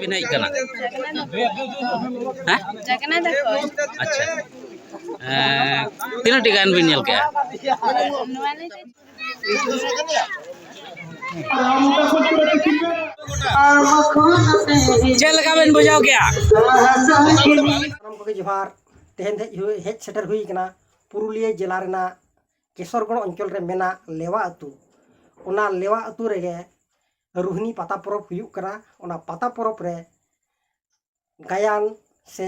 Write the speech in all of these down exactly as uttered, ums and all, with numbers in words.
ᱵᱤᱱ ᱦᱮᱡ ᱠᱟᱱᱟ? ᱦᱮᱸ? ᱡᱟᱜᱱᱟᱫᱟ ᱠᱷᱚᱱ᱾ ᱟᱪᱪᱷᱟ᱾ ᱮᱸ, ᱛᱤᱱᱟᱹᱜ ᱴᱤ ᱜᱟᱭᱟᱱ ᱵᱤᱱ ᱧᱮᱞ ᱠᱮᱜᱼᱟ? ᱱᱚᱣᱟ ᱞᱟᱹᱭ ᱛᱮ ᱪᱮᱫ ᱞᱮᱠᱟ ᱵᱮᱱ ᱵᱩᱡᱷᱟᱹᱣ ᱠᱮᱜᱼᱟ? ᱥᱟᱱᱟᱢ ᱠᱚᱜᱮ ᱡᱚᱦᱟᱨ᱾ ᱛᱮᱦᱮᱧ ᱦᱮᱡ ᱦᱩᱭ, ᱦᱮᱡ ᱥᱮᱴᱮᱨ ᱦᱩᱭ ᱠᱟᱱᱟ ᱯᱩᱨᱩᱞᱤᱭᱟᱹ ᱡᱮᱞᱟ ᱨᱮᱱᱟᱜ ᱠᱮᱥᱚᱨᱜᱚᱲ ᱚᱧᱪᱚᱞ ᱨᱮ ᱢᱮᱱᱟᱜ ᱞᱮᱣᱟ ᱟᱹᱛᱩ᱾ ᱚᱱᱟ ᱞᱮᱣᱟ ᱟᱹᱛᱩ ᱨᱮᱜᱮ ᱨᱳᱦᱤᱱᱤ ᱯᱟᱛᱟ ᱯᱚᱨᱚᱵᱽ ᱦᱩᱭᱩᱜ ᱠᱟᱱᱟ᱾ ᱚᱱᱟ ᱯᱟᱛᱟ ᱯᱚᱨᱚᱵᱽ ᱨᱮ ᱜᱟᱭᱟᱱ ᱥᱮ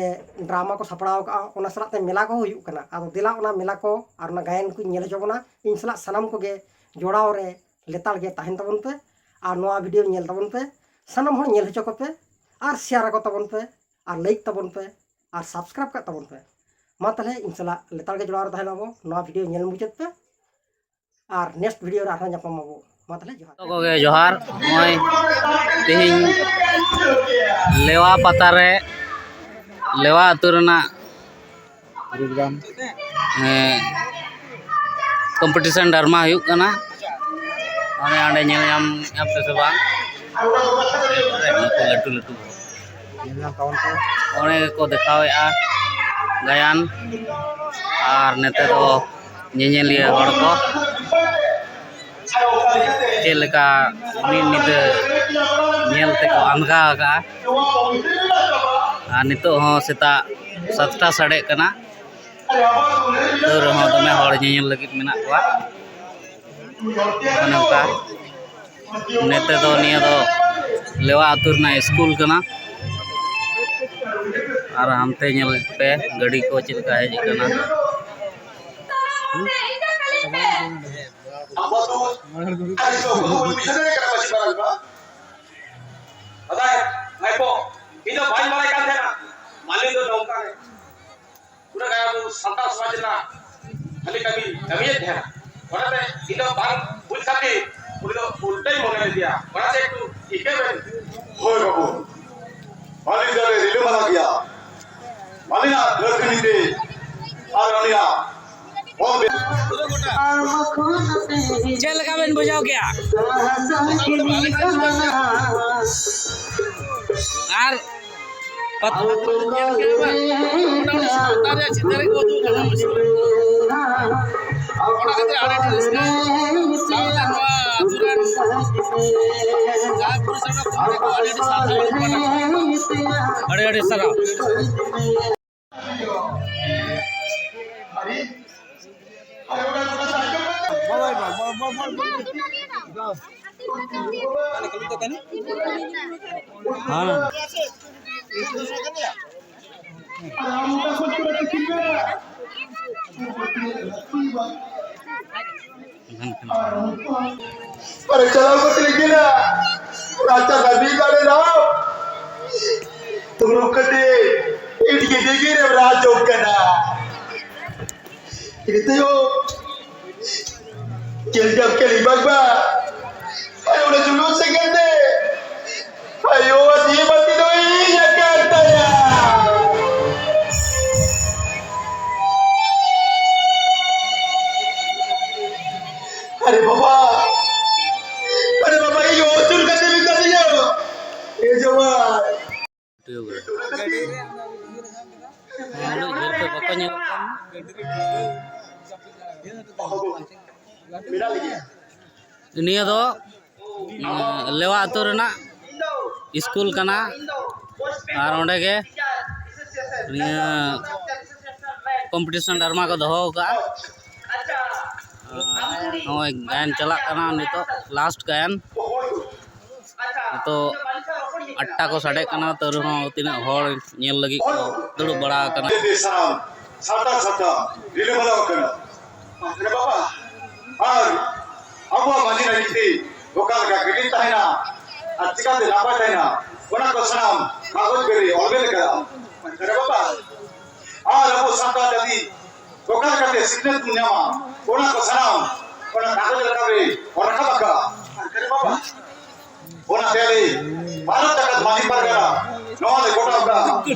ᱰᱨᱟᱢᱟ ᱠᱚ ᱥᱟᱯᱲᱟᱣ ᱠᱟᱜᱼᱟ, ᱚᱱᱟ ᱥᱟᱞᱟᱜ ᱛᱮ ᱢᱮᱞᱟ ᱠᱚ ᱦᱩᱭᱩᱜ ᱠᱟᱱᱟ᱾ ᱟᱫᱚ ᱫᱮᱞᱟ ᱚᱱᱟ ᱢᱮᱞᱟ ᱠᱚ ᱟᱨ ᱚᱱᱟ ᱜᱟᱭᱟᱱ ᱠᱚᱧ ᱧᱮᱞ ᱦᱚᱪᱚ ᱵᱚᱱᱟ᱾ ᱤᱧ ᱥᱟᱞᱟᱜ ᱥᱟᱱᱟᱢ ᱠᱚᱜᱮ ᱡᱚᱲᱟᱣ ᱨᱮ ᱞᱮᱛᱟᱲ ᱜᱮ ᱛᱟᱦᱮᱱ ᱛᱟᱵᱚᱱ ᱯᱮ ᱟᱨ ᱱᱚᱣᱟ ᱵᱷᱤᱰᱤᱭᱳ ᱧᱮᱞ ᱛᱟᱵᱚᱱ ᱯᱮ᱾ ᱥᱟᱱᱟᱢ ᱦᱚᱲ ᱧᱮᱞ ᱦᱚᱪᱚ ᱠᱚᱯᱮ ᱟᱨ ᱥᱮᱭᱟᱨ ᱟᱠᱚ ᱛᱟᱵᱚᱱ ᱯᱮ ᱟᱨ ᱞᱟᱭᱤᱠ ᱛᱟᱵᱚᱱ ᱯᱮ ᱟᱨ ᱥᱟᱵᱥᱠᱨᱟᱭᱤᱵ ᱠᱟᱜ ᱛᱟᱵᱚᱱ ᱯᱮ᱾ ᱢᱟ ᱛᱟᱦᱚᱞᱮ ᱤᱧ ᱥᱟᱞᱟᱜ ᱞᱮᱛᱟᱲ ᱜᱮ ᱡᱚᱲᱟᱣ ᱨᱮ ᱛᱟᱦᱮᱱ ᱟᱵᱚ᱾ ᱱᱚᱣᱟ ᱵᱷᱤᱰᱤᱭᱳ ᱧᱮᱞ ᱢᱩᱪᱟᱹᱫ ᱯᱮ ᱟᱨ ᱱᱮᱠᱥᱴ ᱵᱷᱤᱰᱤᱭᱳ ᱨᱮ ᱟᱨᱦᱚᱸ ᱧᱟᱯᱟᱢ ᱟᱵᱚ᱾ ᱢᱟ ᱛᱟᱦᱚᱞᱮ ᱡᱚᱦᱟᱨ᱾ ᱡᱚᱛᱚ ᱠᱚᱜᱮ ᱡᱚᱦᱟᱨ᱾ ᱱᱚᱜᱼᱚᱭ ᱛᱮᱦᱮᱧ ᱞᱮᱣᱟ ᱯᱟᱛᱟ ᱨᱮ ᱞᱮᱣᱟ ᱟᱹᱛᱩ ᱨᱮᱱᱟᱜ ᱯᱨᱳᱜᱨᱟᱢ, ᱦᱮᱸ, ᱠᱚᱢᱯᱤᱴᱤᱥᱚᱱ ᱰᱨᱟᱢᱟ ᱦᱩᱭᱩᱜ ᱠᱟᱱᱟ᱾ ᱚᱱᱮ ᱚᱸᱰᱮ ᱧᱮᱞ ᱧᱟᱢ ᱧᱟᱢ ᱯᱮ ᱥᱮ ᱵᱟᱝ? ᱱᱩᱠᱩ ᱞᱟᱹᱴᱩ ᱞᱟᱹᱴᱩ ᱧᱮᱞ ᱧᱟᱢ ᱛᱟᱵᱚᱱ ᱯᱮ᱾ ᱚᱸᱰᱮ ᱜᱮᱠᱚ ᱫᱮᱠᱷᱟᱣᱮᱫᱼᱟ ᱜᱟᱭᱟᱱ, ᱟᱨ ᱱᱚᱛᱮ ᱫᱚ ᱧᱮᱧᱮᱞᱤᱭᱟᱹ ᱦᱚᱲ ᱠᱚ ᱪᱮᱫ ᱞᱮᱠᱟ ᱢᱤᱫ ᱧᱤᱫᱟᱹ ᱧᱮᱞ ᱛᱮᱠᱚ ᱟᱸᱫᱽᱜᱟ ᱟᱠᱟᱜᱼᱟ᱾ ᱟᱨ ᱱᱤᱛᱚᱜ ᱦᱚᱸ ᱥᱮᱛᱟᱜ ᱥᱟᱛᱴᱟ ᱥᱟᱰᱮᱜ ᱠᱟᱱᱟ, ᱛᱟᱹᱣ ᱨᱮᱦᱚᱸ ᱫᱚᱢᱮ ᱦᱚᱲ ᱧᱮᱧᱮᱞ ᱞᱟᱹᱜᱤᱫ ᱢᱮᱱᱟᱜ ᱠᱚᱣᱟ᱾ ᱚᱱᱮ ᱚᱱᱠᱟ᱾ ᱱᱚᱛᱮ ᱫᱚ, ᱱᱤᱭᱟᱹ ᱫᱚ ᱞᱮᱣᱟ ᱟᱹᱛᱩ ᱨᱮᱱᱟᱜ ᱥᱠᱩᱞ ᱠᱟᱱᱟ᱾ ᱟᱨ ᱦᱟᱱᱛᱮ ᱧᱮᱞ ᱯᱮ, ᱜᱟᱹᱰᱤ ᱠᱚ ᱪᱮᱫ ᱞᱮᱠᱟ ᱦᱮᱡ ᱟᱠᱟᱱᱟ᱾ ᱵᱟᱰᱟᱭ, ᱵᱷᱟᱭᱯᱳ, ᱤᱧ ᱫᱚ ᱵᱟᱹᱧ ᱵᱟᱲᱟᱭ ᱠᱟᱱ ᱛᱟᱦᱮᱱᱟ, ᱢᱟᱹᱞᱤᱠ ᱫᱚ ᱱᱚᱝᱠᱟ ᱜᱮ᱾ ᱯᱩᱨᱟᱹ ᱜᱮ ᱟᱵᱚ ᱥᱟᱱᱛᱟᱲ ᱥᱚᱢᱟᱡᱽ ᱨᱮᱱᱟᱜ ᱠᱷᱟᱹᱞᱤ ᱠᱟᱹᱢᱤ, ᱠᱟᱹᱢᱤᱭᱮᱫ ᱛᱟᱦᱮᱱᱟ᱾ ᱚᱱᱟᱛᱮ ᱤᱧ ᱫᱚ ᱵᱟᱝ ᱵᱩᱡᱽ ᱠᱟᱛᱮ ᱩᱱᱤ ᱫᱚ ᱩᱞᱴᱟᱹᱧ ᱢᱚᱱᱮ ᱞᱮᱫᱮᱭᱟ᱾ ᱚᱱᱟᱛᱮ ᱮᱠᱴᱩ ᱴᱷᱤᱠᱟᱹ ᱵᱮᱱ᱾ ᱦᱳᱭ ᱵᱟᱹᱵᱩ, ᱢᱟᱹᱞᱤᱠ ᱫᱚᱞᱮ ᱨᱤᱞᱟᱹᱢᱟᱞᱟ ᱜᱮᱭᱟ᱾ ᱢᱟᱹᱞᱤᱠᱟᱜ ᱠᱟᱹᱨᱠᱷᱟᱹᱱᱤ ᱛᱮ ᱟᱨ ᱩᱱᱤᱭᱟᱜ ᱚᱞ ᱵᱮ- ᱪᱮᱫ ᱞᱮᱠᱟ ᱵᱮᱱ ᱵᱩᱡᱷᱟᱹᱣ ᱠᱮᱜᱼᱟ? ᱟᱨ ᱯᱟᱛ- ᱚᱱᱟ ᱥᱟᱶᱛᱟ ᱨᱮᱭᱟᱜ ᱪᱤᱛᱟᱹᱨ ᱜᱮ ᱩᱫᱩᱜ ᱠᱟᱫᱟ ᱢᱩᱥᱠᱤᱞ᱾ ᱚᱱᱟ ᱠᱷᱟᱹᱛᱤᱨ ᱟᱹᱰᱤ ᱟᱹᱰᱤ ᱨᱟᱹᱥᱠᱟᱹ᱾ ᱥᱟᱶᱛᱮ ᱱᱚᱣᱟ ᱟᱹᱛᱩ ᱨᱮᱱ ᱡᱟᱦᱟᱸᱭ ᱯᱩᱨᱩᱥ ᱦᱚᱲ ᱠᱚ, ᱩᱱᱠᱩ ᱟᱹᱰᱤ ᱟᱹᱰᱤ ᱥᱟᱨᱦᱟᱣ᱾ ᱟᱹᱰᱤ ᱟᱹᱰᱤ ᱥᱟᱨᱦᱟᱣ᱾ ᱦᱮᱸ᱾ ᱟᱨᱮ ᱪᱟᱞᱟᱣ ᱠᱟᱛᱮ ᱞᱮ ᱧᱮᱞᱟ, ᱨᱟᱪᱟ ᱫᱟᱹᱵᱤ ᱫᱟᱲᱮ ᱨᱟᱢ ᱫᱩᱲᱩᱵ ᱠᱟᱛᱮ ᱤᱴ ᱜᱤᱰᱤ ᱜᱮ ᱨᱮ ᱨᱟᱡᱽ ᱡᱚᱜ ᱠᱟᱱᱟ᱾ ᱤᱱᱟᱹ ᱛᱟᱭᱚᱢ ᱠᱮᱞ ᱡᱟᱢ ᱠᱮᱞ ᱤᱵᱟᱜ ᱵᱟ᱾ ᱟᱭᱳ, ᱚᱱᱟ ᱡᱩᱞᱩᱥ ᱥᱮᱸᱜᱮᱞ ᱛᱮ ᱟᱭᱳ, ᱟᱹᱰᱤ ᱵᱟᱹᱛᱤ ᱫᱚ ᱤᱧ ᱟᱠᱟᱫ ᱛᱟᱭᱟ᱾ ᱟᱨᱮ ᱵᱟᱵᱟ, ᱟᱨᱮ ᱵᱟᱵᱟ, ᱤᱧ ᱦᱚᱸ ᱩᱥᱩᱞ ᱠᱟᱛᱮ ᱢᱮᱛᱟ ᱫᱤᱧᱟ᱾ ᱮ ᱡᱟᱶᱟᱭ᱾ ᱩᱱᱟᱹᱜ ᱡᱷᱟᱹᱞ ᱠᱷᱚᱱ ᱵᱟᱠᱚ ᱧᱮᱞᱚᱜ ᱠᱟᱱᱟ᱾ ᱱᱤᱭᱟᱹ ᱫᱚ, ᱩᱸ, ᱞᱮᱣᱟ ᱟᱹᱛᱩ ᱨᱮᱱᱟᱜ ᱥᱠᱩᱞ ᱠᱟᱱᱟ᱾ ᱟᱨ ᱚᱸᱰᱮ ᱜᱮ ᱱᱤᱭᱟᱹ ᱠᱚᱢᱯᱤᱴᱤᱥᱚᱱ ᱰᱨᱟᱢᱟ ᱠᱚ ᱫᱚᱦᱚ ᱟᱠᱟᱫᱼᱟ᱾ ᱟᱨ ᱱᱚᱜᱼᱚᱭ ᱜᱟᱭᱟᱱ ᱪᱟᱞᱟᱜ ᱠᱟᱱᱟ ᱱᱤᱛᱚᱜ, ᱞᱟᱥᱴ ᱜᱟᱭᱟᱱ᱾ ᱱᱤᱛᱚᱜ ᱟᱴᱴᱟ ᱠᱚ ᱥᱟᱰᱮ ᱠᱟᱱᱟ, ᱛᱟᱹᱣ ᱨᱮᱦᱚᱸ ᱛᱤᱱᱟᱹᱜ ᱦᱚᱲ ᱧᱮᱞ ᱞᱟᱹᱜᱤᱫ ᱠᱚ ᱫᱩᱲᱩᱵ ᱵᱟᱲᱟ ᱟᱠᱟᱱᱟ᱾ ᱥᱟᱱᱟᱢ ᱥᱟᱱᱛᱟᱲ ᱥᱟᱶᱛᱟ ᱨᱤᱞᱟᱹᱢᱟᱞᱟ ᱟᱠᱟᱱᱟ᱾ ᱟᱨᱮ ᱵᱟᱵᱟ, ᱟᱨ ᱟᱵᱚᱣᱟᱜ ᱢᱟᱹᱡᱷᱤ ᱨᱟᱡᱽᱱᱤᱛᱤ ᱚᱠᱟ ᱞᱮᱠᱟ ᱠᱮᱴᱮᱡ ᱛᱟᱦᱮᱱᱟ ᱟᱨ ᱪᱤᱠᱟᱛᱮ ᱱᱟᱯᱟᱭ ᱛᱟᱦᱮᱱᱟ, ᱚᱱᱟ ᱠᱚ ᱥᱟᱱᱟᱢ ᱠᱟᱜᱚᱡᱽ ᱨᱮ ᱚᱞ ᱢᱮᱱᱟᱜ ᱟᱠᱟᱫᱟ᱾ ᱟᱨᱮ ᱵᱟᱵᱟ, ᱟᱨ ᱟᱵᱚ ᱥᱟᱱᱛᱟᱲ ᱡᱟᱹᱛᱤ ᱚᱠᱟ ᱞᱮᱠᱟᱛᱮ ᱥᱤᱠᱷᱱᱟᱹᱛ ᱵᱚᱱ ᱧᱟᱢᱟ, ᱚᱱᱟ ᱠᱚ ᱥᱟᱱᱟᱢ ᱚᱱᱟ ᱠᱟᱜᱚᱡᱽ ᱞᱮᱠᱟᱛᱮ ᱚᱞ ᱨᱟᱠᱟᱵ ᱟᱠᱟᱫᱼᱟ᱾ ᱟᱨᱮ ᱵᱟᱵᱟ, ᱚᱱᱟᱛᱮ ᱟᱞᱮ ᱵᱷᱟᱨᱚᱛ ᱡᱟᱠᱟᱛ ᱢᱟᱹᱡᱷᱤ ᱯᱟᱨᱜᱟᱱᱟ ᱱᱚᱣᱟ ᱫᱚ ᱜᱚᱴᱟ ᱜᱚᱴᱟ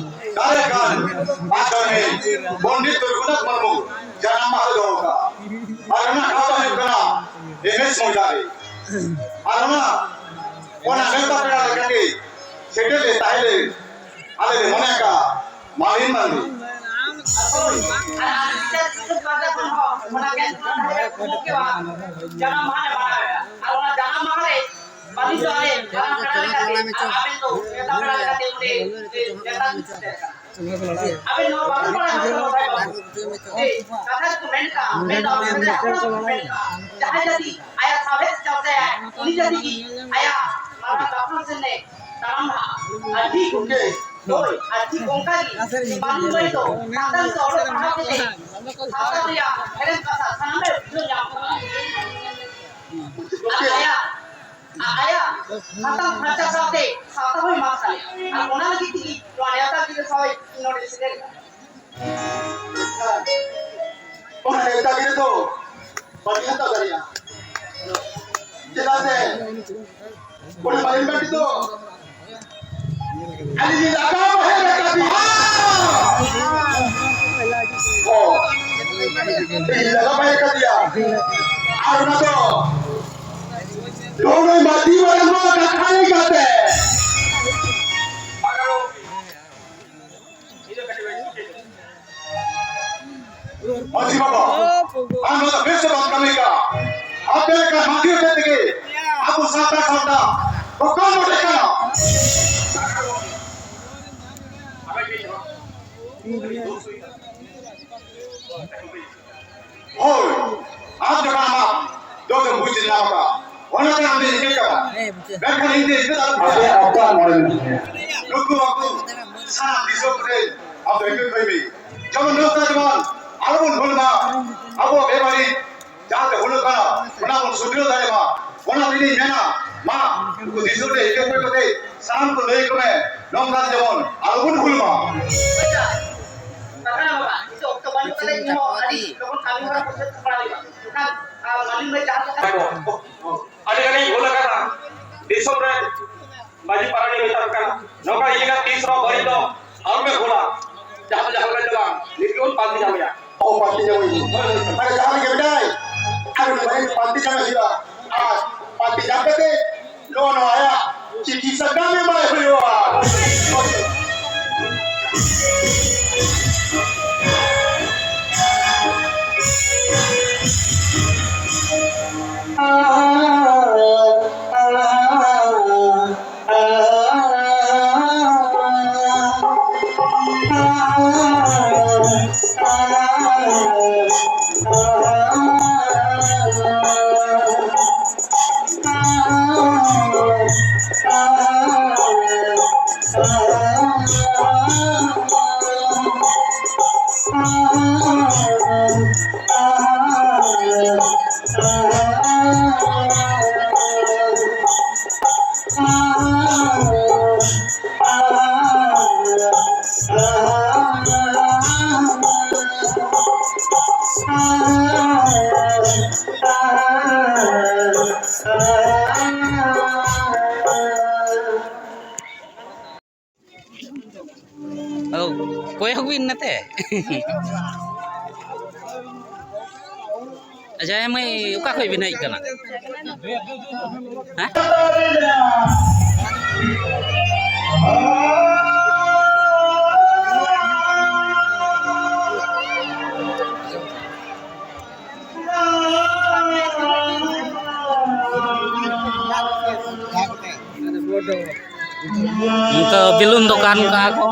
ᱫᱟᱲᱮ ᱠᱟᱱ ᱟᱨ ᱫᱷᱚᱨᱢᱤ ᱯᱚᱱᱰᱤᱛ ᱨᱚᱜᱷᱩᱱᱟᱛᱷ ᱢᱩᱨᱢᱩ ᱡᱟᱱᱟᱢ ᱢᱟᱦᱟ ᱫᱚᱦᱚ ᱠᱟᱜᱼᱟ᱾ ᱟᱨ ᱚᱱᱟ ᱴᱷᱟᱶ ᱫᱚ ᱦᱩᱭᱩᱜ ᱠᱟᱱᱟ ᱮᱢ ᱮᱥ ᱢᱚᱭᱫᱟᱱ ᱨᱮ᱾ ᱟᱨ ᱚᱱᱟ, ᱚᱱᱟ ᱱᱮᱣᱛᱟ ᱯᱮᱲᱟ ᱞᱮᱠᱟᱛᱮ ᱥᱮᱴᱮᱨ ᱞᱮ ᱛᱟᱦᱮᱸ ᱞᱮ ᱟᱞᱮ ᱞᱮ ᱢᱚᱱᱮ ᱠᱟᱜᱼᱟ ᱢᱟᱞᱤᱱ ᱢᱟᱱᱰᱤ᱾ ᱟᱨ ᱦᱳᱭ, ᱟᱨ ᱟᱨ ᱥᱤᱥᱴᱟᱨ ᱥᱤᱥᱴᱟᱨ ᱯᱟᱦᱴᱟ ᱠᱷᱚᱱ ᱦᱚᱸ ᱚᱱᱟ ᱜᱮᱥᱴ ᱯᱟᱦᱴᱟ ᱨᱮ ᱠᱩᱢᱩᱫ ᱠᱮᱣᱟ ᱡᱟᱱᱟᱢ ᱢᱟᱦᱟ ᱞᱮ ᱢᱟᱱᱟᱣᱮᱫᱼᱟ᱾ ᱟᱨ ᱚᱱᱟ ᱡᱟᱱᱟᱢ ᱢᱟᱦᱟ ᱨᱮ ᱢᱟᱹᱞᱤ ᱫᱚ ᱟᱞᱮ ᱢᱟᱨᱟᱝ ᱯᱮᱲᱟ ᱞᱮᱠᱟᱛᱮ ᱟᱨ ᱟᱵᱮᱱ ᱫᱚ ᱱᱮᱣᱛᱟ ᱯᱮᱲᱟ ᱞᱮᱠᱟᱛᱮ ᱚᱸᱰᱮ ᱱᱮᱣᱛᱟ ᱠᱚ ᱥᱮᱴᱮᱨ ᱠᱟᱱᱟ᱾ ᱟᱵᱮᱱ ᱱᱚᱣᱟ ᱵᱟᱵᱮᱱ ᱵᱟᱲᱟᱭᱟ ᱦᱚᱲ ᱫᱚ ᱵᱟᱭ ᱵᱟᱵᱚ᱾ ᱡᱮ ᱠᱟᱛᱷᱟ ᱠᱚ ᱢᱮᱱ ᱠᱟᱜᱼᱟ, ᱢᱮᱱ ᱫᱚ ᱟᱵᱚ ᱥᱮᱫᱟᱭ ᱦᱟᱯᱲᱟᱢ ᱠᱚ ᱢᱮᱱ ᱠᱟᱜᱼᱟ, ᱡᱟᱦᱟᱸᱭ ᱡᱟᱹᱛᱤ ᱟᱭᱟᱜ ᱥᱟᱶᱦᱮᱫ ᱪᱟᱨᱪᱟᱭᱟᱭ, ᱩᱱᱤ ᱡᱟᱹᱛᱤ ᱜᱮ ᱟᱭᱟᱜ ᱢᱟᱨᱟᱝ ᱞᱟᱯᱷᱟᱝ ᱥᱮᱱᱮ ᱛᱟᱲᱟᱢ ᱞᱟᱦᱟᱜᱼᱟ᱾ ᱟᱨ ᱴᱷᱤᱠ ᱜᱚᱢᱠᱮ᱾ ᱦᱳᱭ, ᱟᱨ ᱴᱷᱤᱠ ᱚᱱᱠᱟ ᱜᱮ ᱢᱟᱹᱱᱢᱤ ᱢᱟᱹᱭ ᱫᱚ ᱥᱟᱱᱛᱟᱲ ᱛᱮ ᱚᱞᱚᱜ ᱯᱟᱲᱦᱟᱣ ᱠᱟᱛᱮ ᱥᱟᱶᱛᱟ ᱨᱮᱭᱟᱜ ᱦᱮᱲᱮᱢ ᱠᱟᱛᱷᱟ ᱥᱟᱱᱟᱢᱮ ᱵᱩᱡᱷᱟᱹᱣ ᱧᱟᱢ ᱠᱟᱫᱟ᱾ ᱟᱨ ᱟᱭᱟᱜ, ᱟᱨ ᱟᱭᱟᱜ ᱦᱟᱛᱟᱝ ᱯᱷᱟᱨᱪᱟ ᱥᱟᱶᱛᱮ ᱥᱟᱶᱛᱟ ᱦᱚᱸᱭ ᱢᱟᱨᱥᱟᱞᱮᱜᱼᱟ᱾ ᱟᱨ ᱚᱱᱟ ᱞᱟᱹᱜᱤᱫ ᱛᱮᱜᱮ ᱱᱚᱣᱟ ᱱᱮᱣᱛᱟ ᱜᱤᱨᱟᱹ ᱥᱟᱶ ᱤᱧ ᱱᱚᱰᱮ ᱥᱮᱴᱮᱨ ᱮᱱᱟ᱾ ᱚᱱᱟ ᱱᱮᱣᱛᱟ ᱜᱤᱨᱟᱹ ᱫᱚ ᱵᱟᱹᱧ ᱦᱟᱛᱟᱣ ᱫᱟᱲᱮᱭᱟᱜᱼᱟ᱾ ᱪᱮᱫᱟᱜ ᱥᱮ ᱩᱱᱤ ᱢᱟᱹᱞᱤᱱ ᱵᱟᱹᱴᱤ ᱫᱚ ᱟᱹᱞᱤᱧ ᱞᱤᱧ ᱞᱟᱜᱟᱣ ᱦᱮᱡ ᱟᱠᱟᱫᱮᱭᱟ᱾ ᱚ, ᱤᱧ ᱞᱟᱜᱟᱣ ᱦᱮᱡ ᱟᱠᱟᱫᱮᱭᱟ᱾ ᱟᱨ ᱚᱱᱟ ᱫᱚ ᱱᱚᱜᱼᱚᱭ ᱢᱟᱹᱡᱷᱤ ᱵᱟᱵᱟ ᱱᱚᱣᱟ ᱠᱟᱛᱷᱟ ᱞᱮᱠᱟᱛᱮ ᱢᱟᱹᱡᱷᱤ ᱵᱟᱵᱟ, ᱟᱢ ᱫᱚ ᱵᱮᱥ ᱵᱟᱢ ᱠᱟᱹᱢᱤ ᱠᱟᱜᱼᱟ᱾ ᱟᱯᱮ ᱞᱮᱠᱟ ᱢᱟᱹᱡᱷᱤ ᱦᱚᱛᱮᱡ ᱛᱮᱜᱮ ᱟᱵᱚ ᱥᱟᱱᱛᱟᱲ ᱥᱟᱶᱛᱟ ᱵᱚᱠᱚᱞ ᱵᱚᱰᱮ ᱠᱟᱱᱟ᱾ ᱦᱳᱭ, ᱟᱢ ᱡᱚᱠᱷᱚᱱ ᱟᱢᱟᱜ ᱫᱳᱥ ᱮᱢ ᱵᱩᱡᱽ ᱧᱟᱢ ᱟᱠᱟᱫᱼᱟ, ᱚᱱᱟ ᱛᱮ ᱟᱢ ᱫᱚ ᱤᱠᱟᱹ ᱠᱟᱱᱟ᱾ ᱦᱮᱸ, ᱵᱩᱡᱷᱟᱹᱣ᱾ ᱢᱮᱱᱠᱷᱟᱱ ᱤᱧ ᱫᱚ ᱤᱠᱟᱹ ᱫᱟᱲᱮᱭᱟᱜ ᱠᱟᱱᱟ᱾ ᱟᱯᱮᱭᱟᱜ ᱚᱠᱛᱚ ᱟᱨ ᱢᱚᱬᱮ ᱢᱤᱱᱤᱴ ᱦᱩᱭ ᱮᱱᱟ᱾ ᱱᱩᱠᱩ ᱟᱵᱚ ᱥᱟᱱᱟᱢ ᱫᱤᱥᱚᱢ ᱨᱮ ᱟᱵᱚ ᱤᱠᱟᱹ ᱠᱟᱹᱢᱤ᱾ ᱡᱮᱢᱚᱱ ᱱᱚᱝᱠᱟ ᱡᱮᱢᱚᱱ ᱟᱞᱚᱵᱚᱱ ᱵᱷᱩᱞ ᱢᱟ, ᱟᱵᱚᱣᱟᱜ ᱵᱮᱵᱟᱹᱲᱤᱡ ᱡᱟᱦᱟᱸ ᱛᱮ ᱦᱩᱭᱩᱜ ᱠᱟᱱᱟ, ᱚᱱᱟ ᱵᱚᱱ ᱥᱩᱫᱷᱨᱟᱹᱣ ᱫᱟᱲᱮᱭᱟᱜ ᱢᱟ᱾ ᱚᱱᱟ ᱛᱮᱞᱤᱧ ᱢᱮᱱᱟ, ᱢᱟ, ᱱᱩᱠᱩ ᱫᱤᱥᱚᱢ ᱨᱮ ᱤᱠᱟᱹ ᱠᱚ ᱠᱟᱛᱮ ᱥᱟᱱᱟᱢ ᱠᱚ ᱞᱟᱹᱭ ᱠᱚ ᱢᱮ, ᱱᱚᱝᱠᱟ ᱡᱮᱢᱚᱱ ᱟᱞᱚᱵᱚᱱ ᱵᱷᱩᱞ ᱢᱟ᱾ ᱟᱪᱪᱷᱟ, ᱠᱟᱠᱲᱟ ᱵᱟᱵᱟ, ᱱᱤᱛᱚᱜ ᱚᱠᱛᱚ ᱵᱟᱹᱱᱩᱜ ᱛᱟᱞᱮ, ᱤᱧ ᱦᱚᱸ ᱟᱹᱰᱤ ᱞᱚᱜᱚᱱ ᱠᱟᱹᱢᱤ ᱦᱚᱨᱟ ᱠᱚ ᱥᱟᱹᱛ ᱥᱟᱯᱲᱟᱣ ᱦᱩᱭᱩᱜᱼᱟ᱾ ᱮᱱᱠᱷᱟᱱ, ᱟᱨ ᱢᱟᱹᱞᱤ ᱢᱟᱹᱭ ᱡᱟᱦᱟᱸ ᱞᱮᱠᱟ ᱟᱹᱰᱤ ᱜᱟᱱᱤᱧ ᱵᱷᱩᱞ ᱟᱠᱟᱫᱟ᱾ ᱫᱤᱥᱚᱢ ᱨᱮ ᱢᱟᱹᱡᱷᱤ ᱯᱟᱨᱟᱱᱤᱠ ᱢᱮᱛᱟᱢ ᱠᱟᱱᱟ᱾ ᱱᱚᱝᱠᱟ ᱤᱭᱟᱹ ᱛᱤᱥ ᱨᱮᱦᱚᱸ ᱵᱟᱹᱲᱤᱡ ᱫᱚ ᱟᱞᱚᱯᱮ ᱵᱷᱩᱞᱟ᱾ ᱡᱟᱦᱟᱸ ᱫᱚ ᱡᱟᱦᱟᱸ ᱞᱮᱠᱟ ᱪᱟᱞᱟᱜ, ᱱᱤᱛ ᱜᱮᱵᱚᱱ ᱯᱟᱱᱛᱮ ᱧᱟᱢᱮᱭᱟ᱾ ᱚ, ᱯᱟᱱᱛᱮ ᱧᱟᱢᱮᱭᱟ᱾ ᱦᱳᱭ, ᱦᱳᱭ, ᱦᱳᱭ᱾ ᱟᱨ ᱡᱟᱦᱟᱸ ᱨᱮᱜᱮ ᱢᱮᱱᱟᱭ, ᱟᱨ ᱩᱱᱤ ᱵᱟᱹᱲᱤᱡ ᱯᱟᱱᱛᱮ ᱧᱟᱢᱮ ᱦᱩᱭᱩᱜᱼᱟ᱾ ᱟᱨ ᱯᱟᱱᱛᱮ ᱧᱟᱢ ᱠᱟᱛᱮ ᱱᱚᱣᱟ, ᱱᱚᱣᱟ ᱟᱭᱟᱜ ᱪᱤᱠᱤ ᱥᱟᱠᱟᱢ ᱮᱢᱟᱭ ᱦᱩᱭᱩᱜᱼᱟ᱾ ᱟᱫᱚ ᱠᱚᱭᱚᱜ ᱵᱤᱱ ᱱᱟᱛᱮ᱾ ᱟᱪᱪᱷᱟ, ᱮ ᱢᱟᱹᱭ, ᱚᱠᱟ ᱠᱷᱚᱡ ᱵᱤᱱ ᱦᱮᱡ ᱠᱟᱱᱟ? ᱦᱮᱸ? ᱱᱤᱛᱚᱜ ᱵᱮᱞᱩᱱ ᱫᱚᱠᱟᱱ ᱠᱟᱜᱼᱟ ᱠᱚ᱾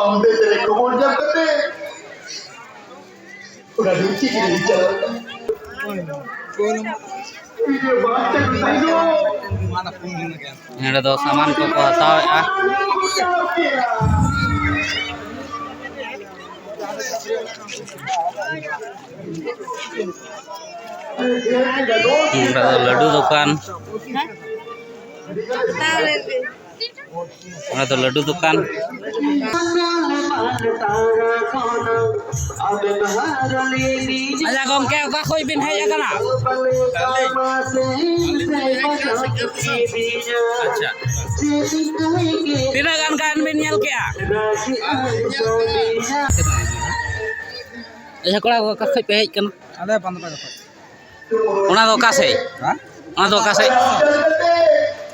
ᱟᱢ ᱫᱚ ᱪᱮᱫ ᱠᱷᱚᱵᱚᱨ ᱧᱟᱢ ᱠᱟᱛᱮ? ᱱᱚᱰᱮ ᱫᱚ ᱥᱟᱢᱟᱱ ᱠᱚᱠᱚ ᱦᱟᱛᱟᱣᱮᱫᱼᱟ᱾ ᱱᱚᱰᱮ ᱫᱚ ᱞᱟᱹᱰᱩ ᱫᱚᱠᱟᱱ᱾ ᱚᱱᱟ ᱫᱚ ᱞᱟᱹᱰᱩ ᱫᱚᱠᱟᱱ᱾ ᱟᱪᱪᱷᱟ ᱜᱚᱢᱠᱮ, ᱚᱠᱟ ᱠᱷᱚᱡ ᱵᱤᱱ ᱦᱮᱡ ᱟᱠᱟᱱᱟ? ᱟᱪᱪᱷᱟ, ᱛᱤᱱᱟᱹᱜ ᱜᱟᱱ ᱜᱟᱭᱟᱱ ᱵᱤᱱ ᱧᱮᱞ ᱠᱮᱜᱼᱟ? ᱟᱪᱪᱷᱟ ᱠᱚᱲᱟ ᱠᱚ, ᱚᱠᱟ ᱠᱷᱚᱡ ᱯᱮ ᱦᱮᱡ ᱠᱟᱱᱟ? ᱟᱞᱮ ᱵᱟᱸᱫᱽᱨᱟ ᱠᱷᱚᱡ᱾ ᱚᱱᱟ ᱫᱚ ᱚᱠᱟ ᱥᱮᱫ? ᱦᱮᱸ? ᱚᱱᱟ ᱫᱚ ᱚᱠᱟ ᱥᱮᱫ?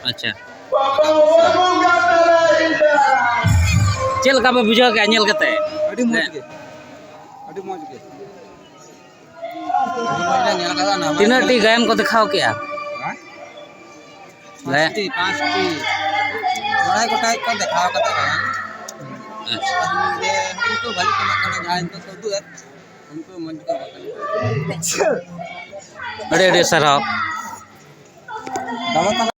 ᱟᱪᱪᱷᱟ᱾ ᱪᱮᱫ ᱞᱮᱠᱟ ᱯᱮ ᱵᱩᱡᱷᱟᱹᱣ ᱠᱮᱜᱼᱟ ᱧᱮᱞ ᱠᱟᱛᱮ? ᱟᱹᱰᱤ ᱢᱚᱡᱽ ᱜᱮ, ᱟᱹᱰᱤ ᱢᱚᱡᱽ ᱜᱮ᱾ ᱟᱹᱰᱤ ᱢᱚᱡᱽ ᱞᱮ ᱧᱮᱞ ᱠᱟᱫᱟ, ᱱᱟᱣᱟ ᱛᱤᱱᱟᱹᱜ ᱴᱤ ᱜᱮ᱾ ᱜᱟᱭᱟᱱ ᱠᱚ ᱫᱮᱠᱷᱟᱣ ᱠᱮᱜᱼᱟ? ᱦᱮᱸ? ᱜᱟᱭᱟᱱ? ᱯᱟᱸᱪᱴᱤ, ᱯᱟᱸᱪᱴᱤ᱾ ᱢᱚᱬᱮ ᱜᱚᱴᱟᱝ ᱠᱚ ᱫᱮᱠᱷᱟᱣ ᱠᱟᱫᱟ ᱜᱟᱭᱟᱱ᱾ ᱟᱪᱪᱷᱟ᱾ ᱟᱨ ᱱᱚᱰᱮ ᱩᱱᱠᱩ ᱵᱷᱟᱹᱞᱤ ᱠᱚ ᱮᱢᱟᱜ ᱠᱟᱱᱟ, ᱡᱟᱦᱟᱸᱭ ᱱᱤᱛᱚᱜ ᱠᱚ ᱩᱫᱩᱜ ᱮᱫ, ᱩᱱᱠᱩ ᱢᱚᱡᱽ ᱜᱮᱠᱚ ᱮᱢᱟᱜ ᱠᱟᱱᱟ᱾ ᱟᱹᱰᱤ ᱟᱹᱰᱤ ᱥᱟᱨᱦᱟᱣ᱾ ᱫᱟᱫᱟ ᱛᱟᱦᱚᱞᱮ